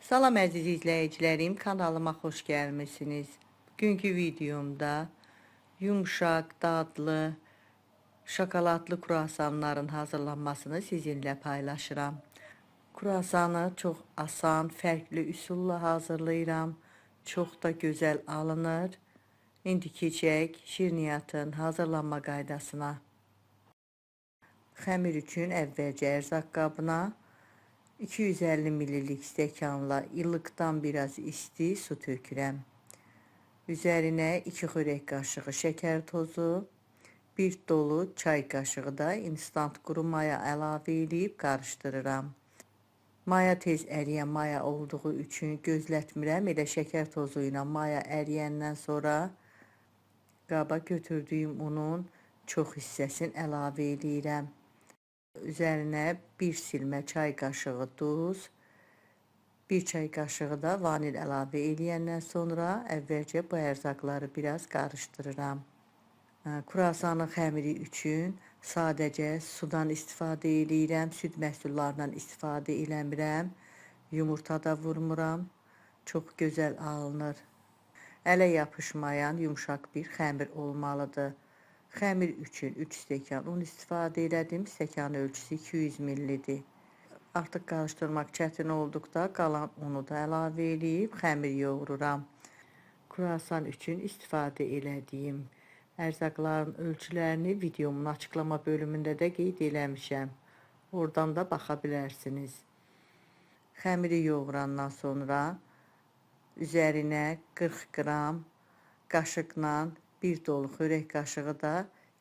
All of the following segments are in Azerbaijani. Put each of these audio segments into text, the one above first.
Salam əziz izləyicilərim, kanalıma xoş gəlmisiniz. Bugünkü videomda yumşaq, dadlı, şokoladlı kruasanların hazırlanmasını sizinlə paylaşıram. Kruasanı çox asan, fərqli üsulla hazırlayıram. Çox da gözəl alınır. İndi keçək şirniyyatın hazırlanma qaydasına. Xəmir üçün əvvəlcə ərzaq qabına 250 ml stəkanla ılıqdan biraz isti su tökürəm. Üzərinə 2 xörək qaşığı şəkər tozu, 1 dolu çay qaşığı da instant quru maya əlavə eləyib qarışdırıram. Maya tez əriyən maya olduğu üçün gözlətmirəm. Elə şəkər tozu ilə maya əriyəndən sonra qaba götürdüyüm unun çox hissəsini əlavə eləyirəm. Üzərinə 1 silmə çay qaşığı duz, 1 çay qaşığı da vanil əlavə eləyəndən sonra əvvəlcə bu ərzaqları biraz qarışdırıram. Kruasanın xəmiri üçün sadəcə sudan istifadə eləyirəm, süd məhsullarından istifadə eləmirəm, yumurta da vurmuram. Çox gözəl alınır. Ələ yapışmayan yumşaq bir xəmir olmalıdır. Xəmir üçün 3 stəkan un istifadə elədim. Stəkan ölçüsü 200 ml-dir. Artıq qarışdırmaq çətin olduqda qalan unu da əlavə eləyib xəmir yoğururam. Kruasan üçün istifadə elədiyim ərzaqların ölçülərini videomun açıqlama bölümündə də qeyd eləmişəm. Oradan da baxa bilərsiniz. Xəmiri yoğurandan sonra üzərinə 40 qram qaşıqla bir dolu xörək qaşığı da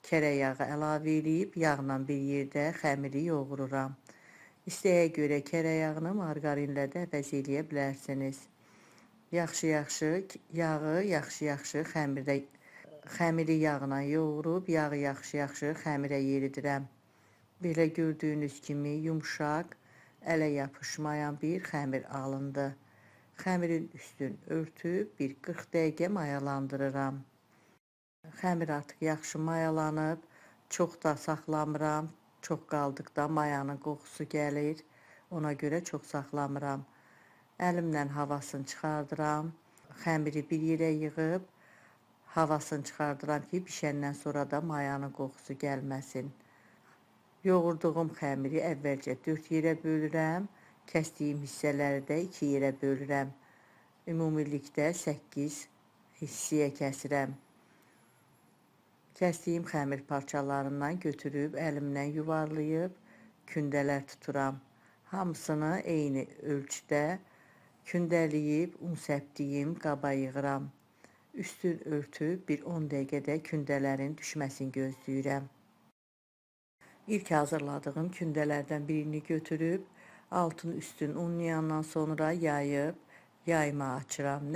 kərə yağı əlavə eləyib yağla bir yerdə xəmiri yoğururam. İstəyə görə kərə yağını marqarinlə də əvəz eləyə bilərsiniz. Yaxşı-yaxşı yağı yaxşı-yaxşı xəmirdə xəmiri yağla yoğurub yağı yaxşı-yaxşı xəmirə yeridirəm. Belə gördüyünüz kimi yumşaq, ələ yapışmayan bir xəmir alındı. Xəmirin üstünü örtüb bir 40 dəqiqə mayalandırıram. Xəmir artıq yaxşı mayalanıb, çox da saxlamıram. Çox qaldıqda mayanın qoxusu gəlir. Ona görə çox saxlamıram. Əlimlə havasını çıxardıram. Xəmiri bir yerə yığıb havasını çıxardıram ki, bişəndən sonra da mayanın qoxusu gəlməsin. Yoğurduğum xəmiri əvvəlcə 4 yerə bölürəm. Kəsdiyim hissələri də 2 yerə bölürəm. Ümumilikdə 8 hissəyə kəsirəm. Kəsdiyim xəmir parçalarından götürüb əlimlə yuvarlayıb kündələr tuturam. Hamısını eyni ölçüdə kündələyib un səpdiyim qaba yığıram. Üstün örtüb bir 10 dəqiqədə kündələrin düşməsini gözləyirəm. İlk hazırladığım kündələrdən birini götürüb altın üstün unlayandan sonra yayıb yayma açıram.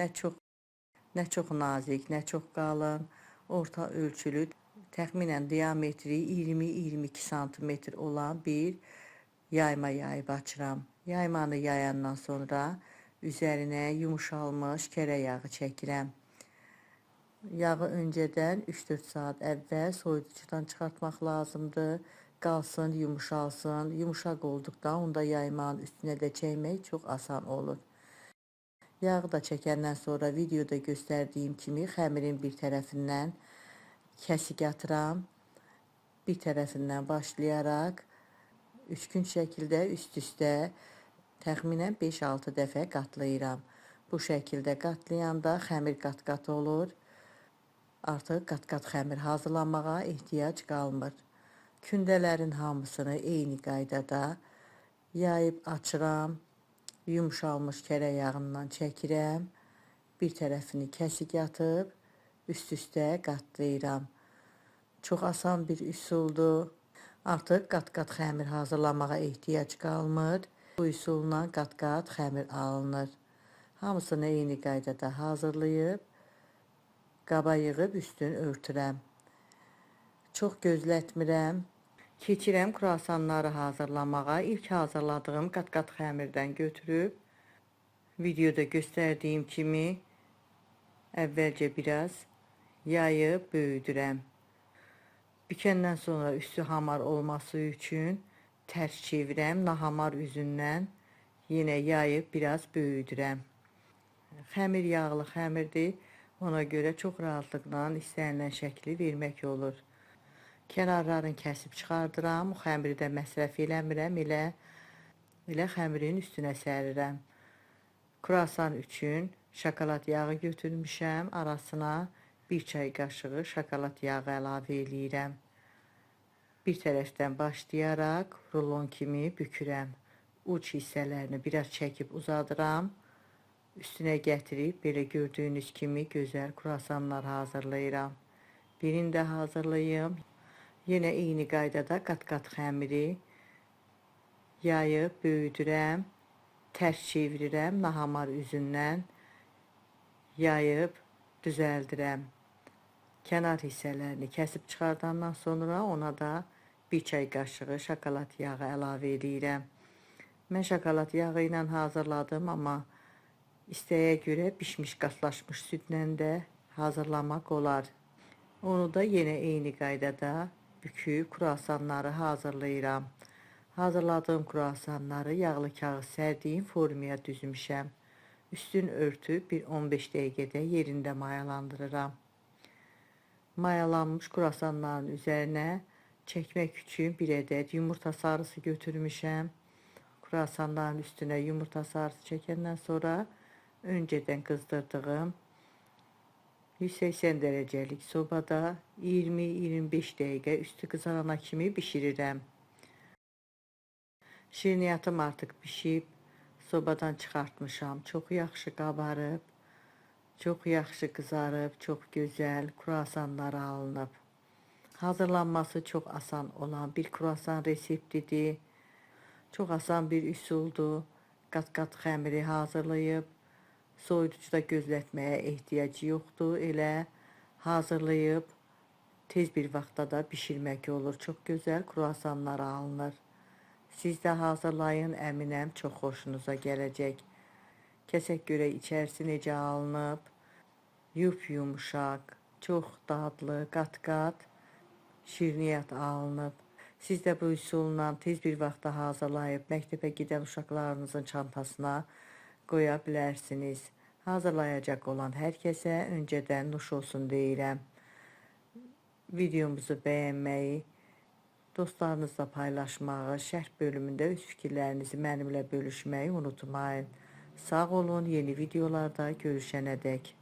Nə çox nazik, nə çox qalın, orta ölçülü, təxminən diametri 20-22 sm olan bir yayma yayıb açıram. Yaymanı yayandan sonra üzərinə yumuşalmış kərə yağı çəkirəm. Yağı öncədən 3-4 saat əvvəl soyuducudan çıxartmaq lazımdır. Qalsın, yumuşalsın. Yumuşaq olduqda onda yaymanın üstünə də çəkmək çox asan olur. Yağı da çəkəndən sonra videoda göstərdiyim kimi xəmirin bir tərəfindən kəsik atıram. Bir tərəfindən başlayaraq üçkün şəkildə üst-üstə təxminən 5-6 dəfə qatlayıram. Bu şəkildə qatlayanda xəmir qat-qat olur. Artıq qat-qat xəmir hazırlamağa ehtiyac qalmır. Kündələrin hamısını eyni qaydada yayıb açıram. Yumşalmış kərə yağından çəkirəm. Bir tərəfini kəsik atıb üst-üstə qatlayıram. Çox asan bir üsuldur. Artıq qat-qat xəmir hazırlamağa ehtiyac qalmır. Bu üsulla qat-qat xəmir alınır. Hamısını eyni qaydada hazırlayıb qaba yığıb üstünü örtürəm. Çox gözlətmirəm. Keçirəm kruasanları hazırlamağa. İlk hazırladığım qat-qat xəmirdən götürüb videoda göstərdiyim kimi əvvəlcə biraz yayıb böyüdürəm. Bükəndən sonra üstü hamar olması üçün tərs çevirəm. Nahamar üzündən Yenə yayıb biraz böyüdürəm. Xəmir yağlı xəmirdir. Ona görə çox rahatlıqla istənilən şəkli vermək olur. Kənarlarını kəsib çıxardıram. O xəmiri də məsrəf eləmirəm. Elə xəmirin üstünə sərirəm. Kruasan üçün şokolad yağı götürmüşəm. Arasına bir çay qaşığı şokolad yağı əlavə eləyirəm. Bir tərəfdən başlayaraq rulon kimi bükürəm. Uc hissələrini biraz çəkib uzadıram. Üstünə gətirib belə gördüyünüz kimi gözəl kruasanlar hazırlayıram. Birini də hazırlayım. Yenə eyni qaydada qat-qat xəmiri yayıb böyüdürəm. Tərs çevirirəm nahamar üzündən yayıb düzəldirəm. Kənar hissələrini kəsib çıxardandan sonra ona da bir çay qaşığı şokolad yağı əlavə eləyirəm. Mən şokolad yağı ilə hazırladım, amma İstəyə görə bişmiş qatlaşmış südlə də hazırlamaq olar. Onu da yenə eyni qaydada büküb kruasanları hazırlayıram. Hazırladığım kruasanları yağlı kağız sərdiyim formaya düzmüşəm. Üstünü örtüb bir 15 dəqiqədə yerində mayalandırıram. Mayalanmış kruasanların üzərinə çəkmək üçün bir ədəd yumurta sarısı götürmüşəm. Kruasanların üstünə yumurta sarısı çəkəndən sonra önceden qızdırdığım 180 dərəcəlik sobada 20-25 dəqiqə üstü qızarana kimi bişirirəm. Şirniyyatım artıq bişib, sobadan çıxartmışam. Çox yaxşı qabarıb, çox yaxşı qızarıb, çox gözəl kruasanlar alınıb. Hazırlanması çox asan olan bir kruasan reseptidir. Çox asan bir üsuldur. Qat-qat xəmiri hazırlayıb, soyuducuda gözlətməyə ehtiyacı yoxdur. Elə hazırlayıb tez bir vaxtda da bişirmək olur. Çox gözəl kruasanlar alınır. Siz də hazırlayın, əminəm çox xoşunuza gələcək. Kəsək görək içərisi necə alınıb. Yup-yumuşaq, çox dadlı, qat-qat şirniyyat alınıb. Siz də bu üsulla tez bir vaxtda hazırlayıb məktəbə gedən uşaqlarınızın çantasına qoya bilərsiniz. Hazırlayacaq olan hər kəsə öncədən nuş olsun deyirəm. Videomuzu bəyənməyi, dostlarınızla paylaşmağı, şərh bölümündə öz fikirlərinizi mənimlə bölüşməyi unutmayın. Sağ olun, yeni videolarda görüşənə dək.